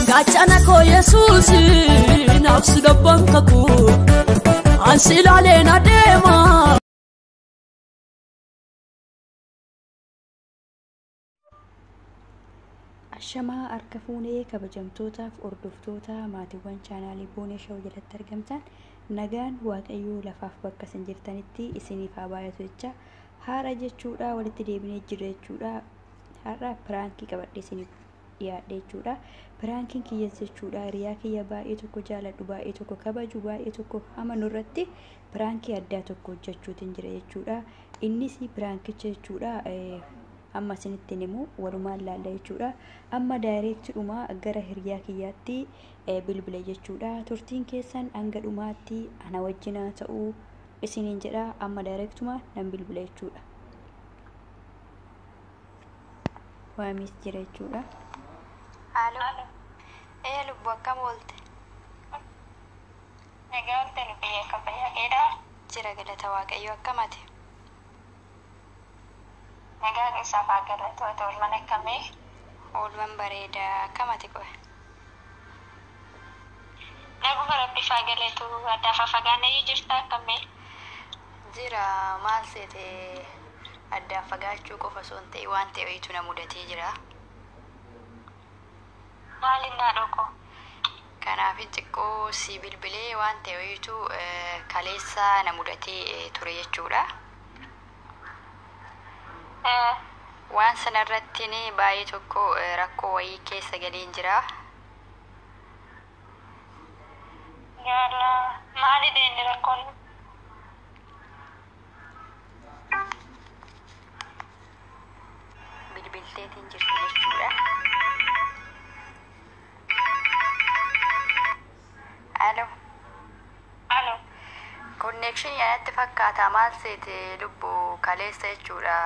Gaachana koo Yesuus naaf si dabban kakuu ansi ilaaleen adeema. Ashamaa harka fuunee kabajamtootaaf hordoftoota maatiiwwan chaanaalii Boonee Show jalatti argamtan nagaan Waaqayyoo lafaaf bakka isin jirtanitti isiniif haa baay'atu jecha haara jechuudha walitti deebinee jirra jechuudha. Har'a piraankii qabadhee isiniif dhiyaadhe jechuudha. Piraankiin kiyyas jechuudha hiriyaa kiyya baay'ee tokko jaaladhu, baay'ee tokko kabaju, baay'ee tokko amanu irratti piraankii addaa tokko hojjechuutiin jira jechuudha. Innis piraankicha jechuudha. Amma isinitti himu walumaan laalla jechuudha. Amma daayireektidhuma gara hiriyaa kiyyaatti bilbila jechuudha. Turtiin keessan hanga dhumaatti ana wajjin haa ta'uu isiniin jedha. Amma daayireektuma nan bilbila jechuudha. Waamis jira jechuudha. Haaloo. Ee lubbu akkam oolte? Nagaa oolte lubbiyyee akka fayyaa keedhaa? Jira galata Waaqayyoo akkam ati? Nagaa isaaf haa galatu ati oolman akkamii? Oolman bareedaa akkam ati qoe? Naguma rabbiif haa galatu addaaf fagaannee jirta akkamii? Jira maal seete addaan fagaachuu qofa osoo hin ta'in waan ta'e wayiitu na mudatee jira. Maaliin naa dhoko? Kanaaf xiqqoo si bilbilee waan ta'e wayiitu kaleessa na mudatee ture jechuudha. Waan sanarratti baay'ee tokko rakkoo wayii keessa galeen jira. Yaala maali deemni rakkoon? Bilbilteetiin jirti jechuudha. Alo. Alo. Konneekshinii anatti fakkaata maal seete lubbu kaleessa jechuudha.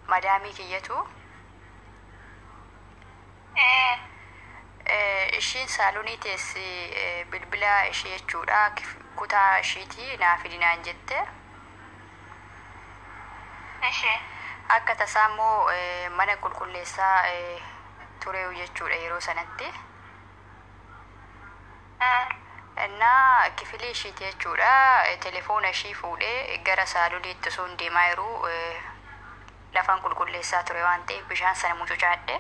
Madaamii kiyyatu. Ishiin saalonii teessi bilbila ishee jechuudha. Kutaa ishiitii naa fidinaan jette. Ishee. Akka tasaa immoo mana qulqulleessaa ture jechuudha yeroo sanatti. Innaa kifilii ishiiti jechuudha. Telefoona ishii fuudhee gara saaloniitti osoo hin deemaa jiruu lafaan qulqulleessaa ture waan ta'eef bishaan sana mucucaadhe.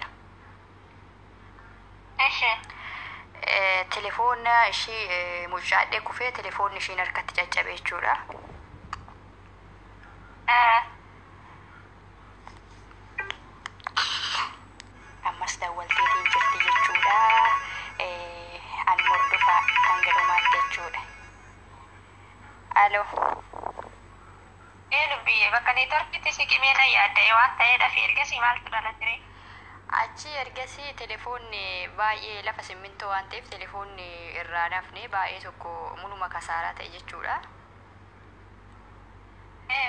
Ishee. Telefoona ishii mucucaadhee kufee telefoonni ishiin harkatti caccabe jechuudha. Ammas dawwalteetiin jirti jechuudha. Ani hordofaa hanga dhumaatti jechuudha. Alo. Ee lubbiyyee bakka neetworkiitti si qimee na yaadda waan ta'eedhaaf ergasii maaltu dhalate? Achi ergasii telefoonni baay'ee lafa simmintoo waan ta'eef telefoonni irraa nafne baay'ee tokko muluma kasaaraa ta'e jechuudha.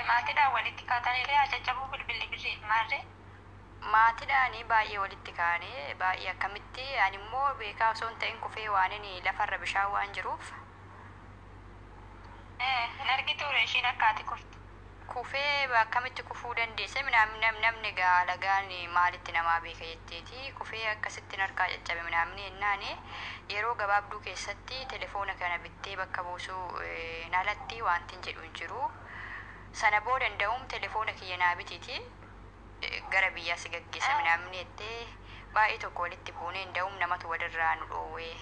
Maatiidhaan walitti kaataniillee haa caccabuu bilbilli birrii maarree? Maatiidhaan baay'ee walitti kaane baay'ee akkamitti ani immoo beekaa osoo hin ta'in kufee waan inni lafarra bishaan waan jiruuf. Hin argitu ishiin akka ati kuftu. Kufee akkamitti kufuu dandeesse namni alagaan maalitti namaa beeka jetteeti kufee akkasitti harkaa caccabe minaamni jennaan yeroo gabaabduu keessatti telefoona kana bittee bakka buusuu alatti wanti jedhu hin jiru. Sana booda danda'uun telefoona kiyya naa bitiiti gara biyyaa si gaggeessa minaamni jettee baay'ee tokko walitti buunee danda'uun namatu walirraa nu dhoowwee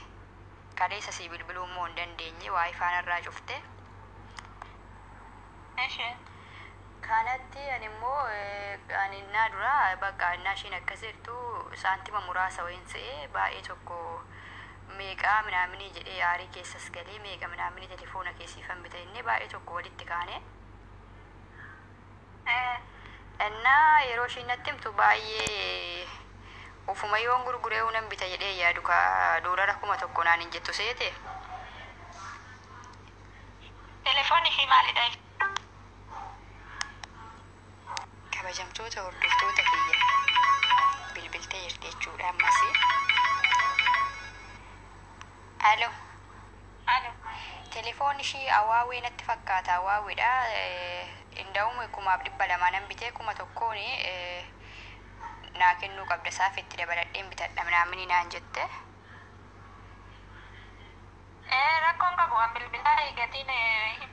kaleessa si bilbiluu immoo hin dandeenye waa'ee faanarraa cufte. Kanatti ani immoo ani innaa dura bakka innaa ishiin akkas jirtu saantima muraasa wayiin se'ee baay'ee tokko meeqaa minaaminii jedhee aarii keessas galee meeqa minaaminii telefoona keessiifan bita innee baay'ee tokko walitti kaane. Innaa yeroo ishiin natti himtu baay'ee ofuma yoon gurguree nan bita jedhee yaadu ka doolara 1000 naan hin jettu seete. Telefoonni ishii maalidha? Kabajamtoota hordoftoota kiyya bilbiltee jirti jechuudha ammas. Alo. Alo. Telefoonni ishii Hawaawee natti fakkaata. Hawaaweedha. Inda'uun 1200 nan bitee 1000 naa kennuu qabda saaf itti dabaladheen bitadha minaamini naan jette. Rakkoon qabu waan bilbilaa gatiin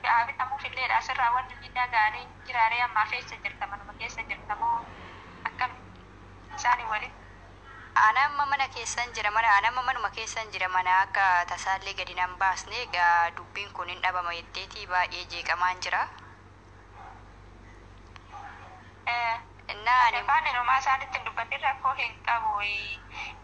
haa bitamuuf illeedha. Asirraa wanti miidhaa gaarii jiraaree ammaa keessa jirta manuma keessa jirta moo akkam isaanii waliin? Ana amma mana keessan jira mana ana amma manuma keessan jira mana akka tasaallee gadi nan baasne egaa dubbiin kun hin dhabama jetteetii baay'ee jeeqamaan jira. Innaa ani Afaan oromaa isaanitti hin dubbatin rakkoo hin qabu.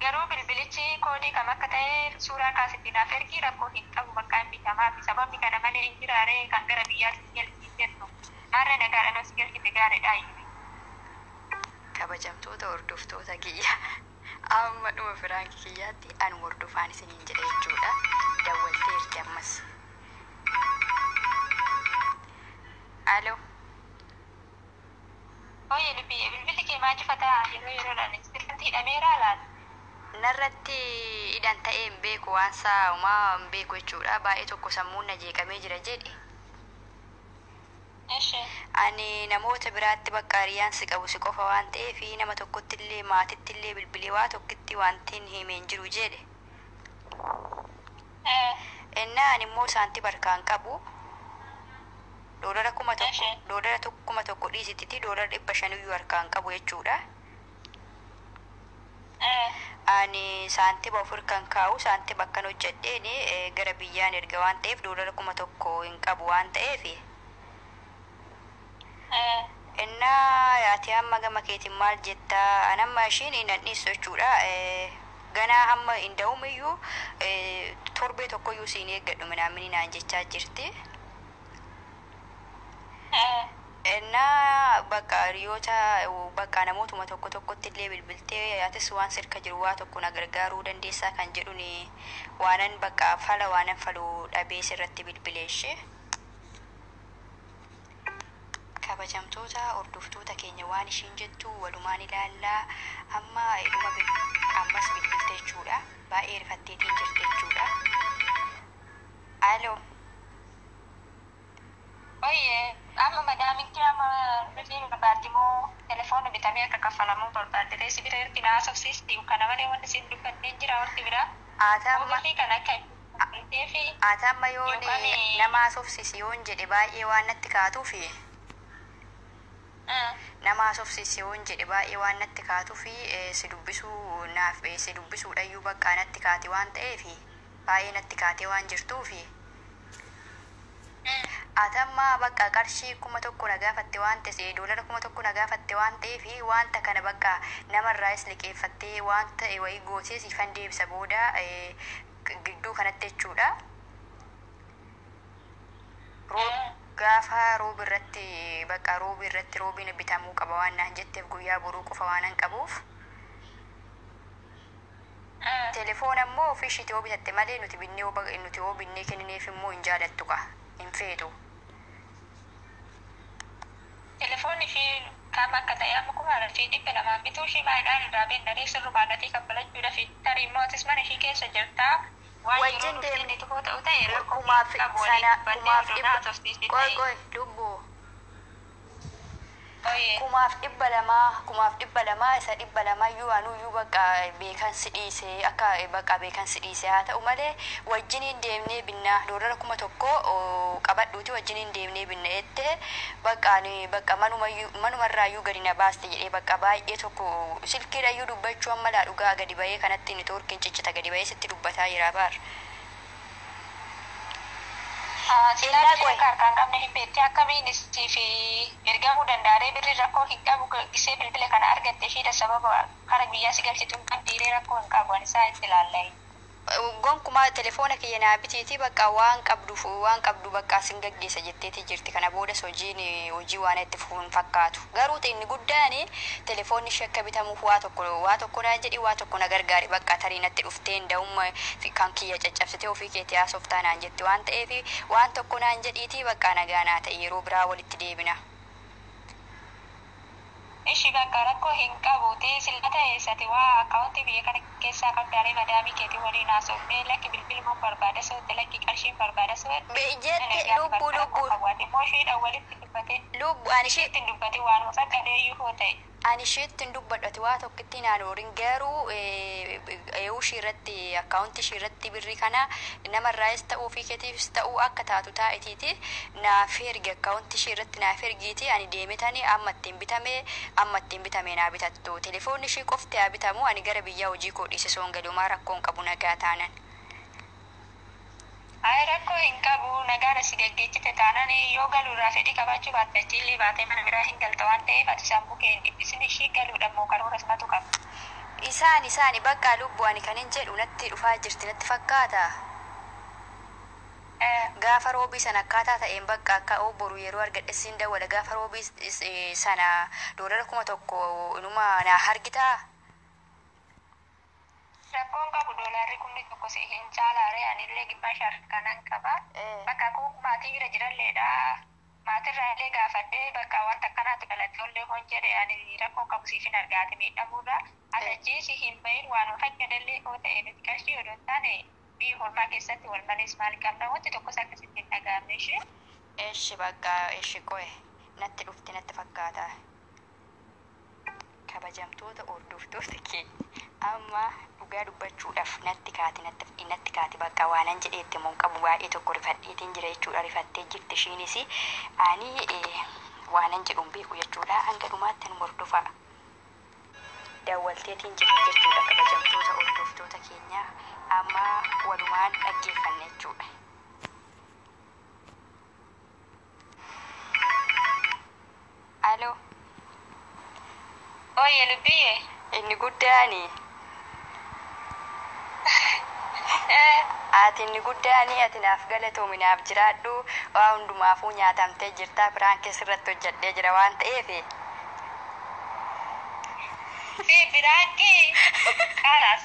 Garuu bilbilichi koodii kam akka ta'e suuraa kaasitti naaf ergi rakkoo hin qabu bakka hin bitamaafi sababni kana malee hin jiraaree kan gara biyyaatti galchii jettu. Maarree nagaadhaan os galchite gaariidha. Kabajamtoota hordoftoota kiyya amma dhuma firaankii kiyyaatti an hordofaan isiniin jedha jechuudha. Dawwalteerti ammas. Alo. Ooyee lubbiyyee bilbilli kee maa cufataa yeroo yeroodhaan sirriitti hidhameeraa laata? Narratti hidhan ta'ee hin beeku waan isaa homaa hin beeku jechuudha. Baay'ee tokko sammuun na jeeqamee jira jedhe. Eshi. Ani namoota biraatti bakka hiriyaan si qabu si qofa waan ta'eef nama tokkotti illee maatitti illee bilbilee waa tokkotti wanti hin himeen jiru jedhe. Innaa ani immoo saantii barkaan qabu. Doolara 1000 doolara 1000 dhiisititti doolara 500 harkaan qabu jechuudha. Ani saantiba ofir kan kaa'u saantiba akkan hojjedheen gara biyyaan erga waan ta'eef doolara 1000 hin qabu waan ta'eef. Innaa ati amma gama keetiin maal jettaa? An amma ishiin hin dhiisu jechuudha. Ganaa hamma hin da'umiyyuu torbee tokkoyyuu siin eeggadhu minaamini naan jechaa jirti. Innaa bakka hiriyoota bakka namootuma tokko tokkotti illee bilbiltee atis waan sirka jiru waa tokko na gargaaruu dandeessaa kan jedhuni waanan bakka fala waanan faluu dhabee sirratti bilbileeshe. Kabajamtoota hordoftoota keenya waan ishiin jettu walumaan ilaallaa amma dhuma ammas bilbilte jechuudha. Baay'ee rifatteetiin jirti jechuudha. Alo. Ooyee amma madaamiin kee amma birrii barbaaddi moo telefoona bitamee akka kaffalamuu barbaadde reessi bira irratti na haasofsiisti kana malee wanti siin dubbannee jira wanti biraa. Birrii kana akka hin fi Ata amma yoon nama haasofsiisi yoon jedhe baay'ee waan natti kaatuufi. Nama haasofsiisi yoon jedhe baay'ee waan natti kaatuufi si dubbisuu naaf si dubbisuudhayyuu bakka natti kaate waan ta'eefi baay'ee natti kaatee waan jirtuufi. Ati amma bakka qarshii 1000 na gaafatte waan ta'eef doolara 1000 na gaafatte waan ta'eef wanta kana bakka namarraas liqeeffattee waan ta'e wayii gootee siifan deebisa booda gidduu kanatti jechuudha. Gaafa roobi irratti bakka roobi irratti roobiin bitamuu qaba waan naan jetteef guyyaa boruu qofa waan hin qabuuf. Telefoon ammoo ofii ishiitii yoo bitatte malee nuti binnee nuti yoo binnee kennineef immoo hin jaalattu ka hin feetu. Telefoonni fi kam akka ta'e amma 2,200 bituu ishii maayidhaan irraa beennaree sirrumaa gatii kaffalachuudhaaf tarii immoo atis mana ishii keessa jirtaa. Waan yeroo Wajjin dhufte deemne inni tokko ta'u ta'e rakkoo kumaaf hin qabu waliin sana dubbannee kumaaf oduu dhibba haasofsiisti qoy ta'e. qoy lubbuu. Ooyee. 2,200 2,200 isa 200 anuyyuu bakka beekan si dhiise akka bakka beekan si dhiise haa ta'u malee wajjiniin deemnee binnaa doolara 1000 qabadhuuti wajjiniin deemnee binna jettee bakka ani bakka manumarraayyuu gadi na baaste jedhee bakka baay'ee tokko silkiidhayyuu dubbachuu amma laa dhugaa gadi bahee kanatti neetwoorkiin ciccita gadi bahee sitti dubbataa jira baar. Silaa Innaa birrii qoy akka harkaan qabne hin beekte akkamiin siif ergamuu danda'aree birrii rakkoo hin qabu gisee bilbila kana argatte ishiidha sababa kara biyyaa si galchitu hin qabdiiree rakkoo hin qabu ani isaa itti ilaalla'e. Gonkumaa telefoona kiyya naa bitiiti bakka waan qabduuf waan qabdu bakka sin gaggeessa jetteeti jirti kana boodas hojiin hojii waan itti fufuun fakkaatu garuu inni guddaan telefoonni ishee akka bitamuuf waa tokko naan jedhi waa tokko na gargaari bakka tarii natti dhufteen da'umma kan kiyya caccabsitee ofii keetii haasoftaa naan jetti waan ta'eef waan tokko naan jedhiiti bakka nagaa naa ta'e yeroo biraa walitti deebina. Ishi bakka rakkoo hin qabuuti sila ta'e sati waa akkaawuntii biyya kana keessaa qabdaaree madaamii keetii waliin haasofnee lakki bilbiluma barbaada sootte lakki qarshiin barbaada sootte Jette lubbuu lubbuu immoo ishiidhaan walitti dubbatee lubbu ani ishee ittiin dubbatee waanuma fakkadee iyyuu hoo ta'e. Ani isheetti hin dubbadhu, ati waa tokkotti naan horin garuu eeyyuu ishii irratti akkaawuntii ishii irratti birrii kana namarraayis ta'uu ofii keetiifis ta'uu akka taatu taa'itiiti naaf ergi, akkaawuntii ishii irratti naaf ergiiti. Ani deemetani amma ittiin bitame, amma ittiin bitame naa bitattu. Telefoonni ishii qofti haa bitamu, ani gara biyyaa hojii koo dhiise soon galumaa rakkoon qabu nagaa taanan. Ayi, rakkoo hin qabu. Nagaadha si geggeessite taanaan, yoo galuurraa fedhii qabaachuu baatte achiillee baatee mana biraa hin galta waan ta'eef ati sammuu kee hin dhiphisin. Ishii galuudha immoo karoora simatu qaba. Isaan bakka lubbu ani kan hin jedhu natti dhufaa jirti natti fakkaata. Gaafa roobii sana akkaataa ta'een bakka akka obboru yeroo argadhe siin dawwala. Gaafa roobii sana $1,000 inuma naa hargitaa? Rakkoon qabu, $1,000 si hin caalaare, anillee gimmaasha harkanan qaba. Bakka kun maatii bira jiralleedha. Maatirraa illee gaafadhee bakka wanta akkanaatu dhalatee hon jedhe, ani rakkoo qabu siif hin argaate miidhamuurra. Ati achii si hin bahin, waan fayyadallee hoo ta'e nuti qarshii odoo hin taane biyya hormaa keessatti wal malees maal qabna, wanti tokkos akkasitti hin dhaga'amne ishee. Eshi bakka eshi qo'e natti dhufti natti fakkaata. Kabajamtoota hordoftoota kee, amma dhugaa dubbachuudhaaf natti kaati, natti kaati. Bakka waanan jedheetti immoo hin qabu, baay'ee tokko rifadheetiin jira jechuudha. Rifattee jirti ishiinis. Ani waanan jedhu hin beeku jechuudha. Hanga dhumaatti nu hordofaa. Daawwalteetiin jirti jechuudha. Kabajamtoota hordoftoota keenya, amma walumaan dhaggeeffanne jechuudha. Aloo. Ooyye lubbiyyee. Inni guddaani. Ati inni guddaani, ati naaf galatoomi, naaf jiraadhu. Waa hundumaafuu nyaatamtee jirta, biraan keessirratti hojjedhee jira waan ta'eef. Fi biraankii kanas.